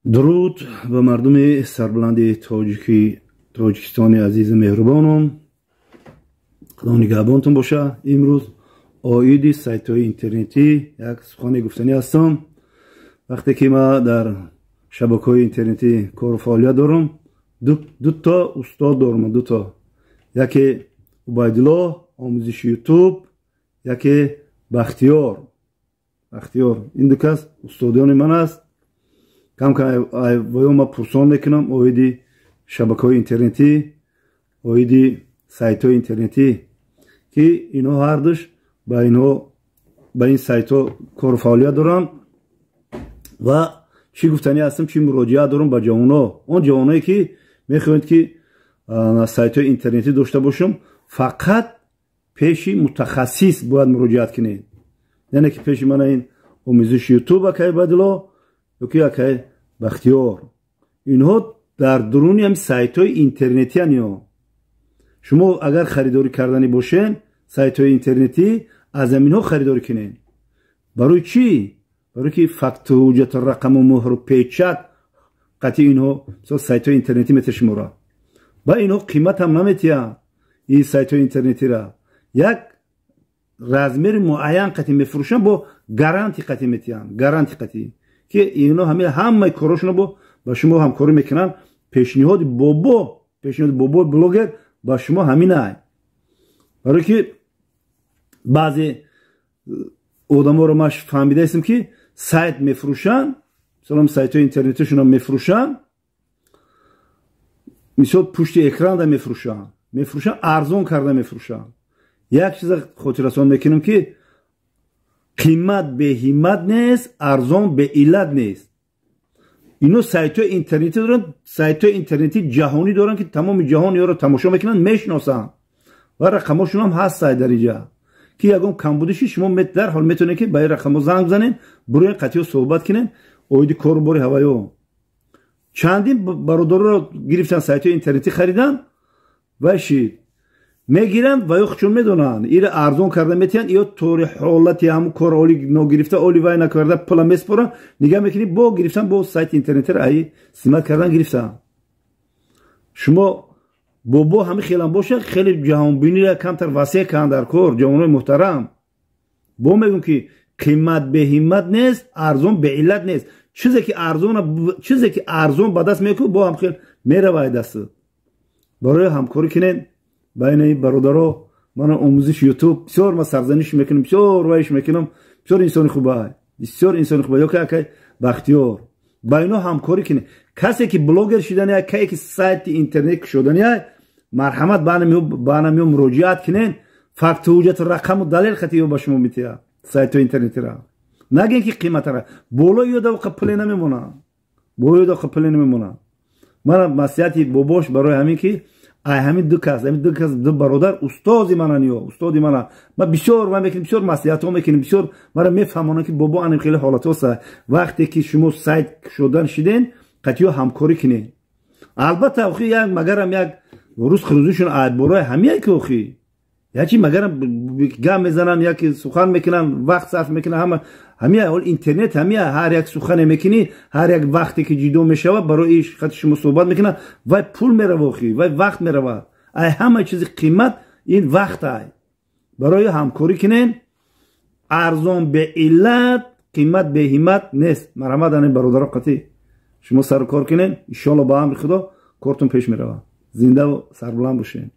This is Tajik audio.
Дуруд ба мардуми сарбуланди Тоҷикистони азизу меҳрубонон. Худо нигаҳбонтон боша. Имрӯз оиди сайтҳои интернетӣ як сухане гуфтанӣ ҳастам. Вақте ки ман дар шабакаҳои интернетӣ кору фаъолият дорам, дуто устод дорам, дуто. Яке Убайдулло, омӯзиши Ютуб, яке Бахтиёр. Бахтиёр. Ин ду кас устодони ман аст. Кам-кам воё ман пурсон мекунам оиди шабакаҳои интернетӣ, оиди сайтҳои интернетӣ, ки инҳо ҳардуш ба инҳо ба ин сайтҳо кору фаъолият доранд. Ва чӣ гуфтанӣ ҳастам, чӣ муроҷиат дорам ба ҷавонҳо, он ҷавоное ки мехоҳанд ки сайтҳои интернетӣ дошта бошам, фақат пеши мутахассис бояд муроҷиат кунед. Яъне ки пеши мана ин омӯзиши Ютуб акай Убайдулло ёки акай Бахтиёр. Инҳо дар дуруни ҳами сайтҳои интернетиян. Ё шумо агар харидорӣ карданӣ бошед сайтҳои интернетӣ, аз ҳаминҳо харидорӣ кунед. Барои чӣ? Барои ки факту ҳуҷҷату рақаму муҳру печать қатъи инҳо мисол сайтҳои интернетӣ метиҳад шуморо. Ба инҳо қиматам наметиҳанд ин сайтҳои интернетиро. Як размери муайян қатъи мефурӯшанд, бо гарантия қатъи метиҳанд, гарантия қатъи ки инҳо ҳамаи корошонро бо ба шумо ҳамкорӣ мекунанд. Пешниҳоди бобо, пешниҳоди бобо блогер ба шумо ҳаминай. Барои ки баъзе одаморо ман фаҳмидаистам ки сайт мефурӯшанд, мисалан сайтҳои интернетишонро мефурӯшанд, мисол пушти экранда мефурӯшанд, мефурӯшанд, арзон карда мефурӯшанд. Як чиза хотиррасон мекунем ки қимат беҳиммат нест, арзон беиллат нест. Ино сайтҳои интернетӣ доранд, сайтҳои интернетӣ ҷаҳонӣ доранд ки тамоми ҷаҳон ёро тамошо мекунанд, мешиносанд ва рақамошон ҳам ҳаст сай дар инҷа ки ягон камбудиши шумо дарҳол метавонед ки ба ин рақамҳо занг бизанед, буроен қатъиё суҳбат кунед оиди кору бори ҳаваё. Чандин бародароро гирифтан, сайтҳои интернетӣ харидан ва шид мегиранд ва ё худшон медонанд, ира арзон карда метиҳанд, ё тори ҳолати ҳамун кор оли ногирифта, оли вай накарда пула меспоранд. Нигаҳ мекунӣ, бо гирифтан, бо сайти интернетиро аи симат кардан гирифтан. Шумо бобо ҳами хелам боша, хеле ҷаҳонбинира камтар васеъ кан дар кор. Ҷавонои муҳтарам, бо мегӯм ки қимат беҳиммат нест, арзон беиллат нест. Чизе ки арзон, чизе ки арзон ба даст мекунӣ, бо ҳам хел меравад дастат. Барои ҳамкорӣ кунед байни бародаро. Мана омӯзиши Ютуб бисёр ма сарзаниш мекунам, бисёр вайш мекунам, бисёр инсони хуба, бисёр инсони хуба. Ёки акай Бахтиёр, ба ино ҳамкорӣ кунед. Касе ки блогер шидани, кае ки сайти интернет кушодани, марҳамат, ба анамиё муроҷиат кунед. Факту ҳуҷҷату рақаму далел хати ё ба шумо метиҳад сайтҳои интернетира. Нагӯен ки қиматара болои ё давқа пуле намемонад, болои давқа пуле намемонад. Мана маслиҳати бобош барои ҳамин ки ай ҳамин ду кас, ҳамин ду кас, ду бародар устози манан, ё устоди мана. Ман бисёр ман мекунем, бисёр маслиҳатҳо мекунем, бисёр мара мефаҳмонам ки бобо анам хеле ҳолатҳоста. Вақте ки шумо сайт кушодан шиден, қатъиё ҳамкорӣ кунед. Албатта, охи як магарам як рӯз хурӯзишон ай болои ҳамия ки охи ячи магарам гап мезананд, яки сухан мекунанд, вақт сарф мекунанд. Ҳама ҳамия ҳол интернет ҳамия ҳар як сухане мекунӣ, ҳар як вақте ки ҷидо мешавад барои иш хати шумо суҳбат мекунад, вай пул мерава охи, вай вақт мерава. Ай ҳама чизи қимат ин вақт ай. Барои ҳамкорӣ кунен. Арзон беиллат, қимат беҳиммат нест. Марҳамат, ани бародаро қатъи шумо сару кор кунен. Иншоалло, ба амри Худо кортон пеш меравад. Зиндаву сарбуланд бошед.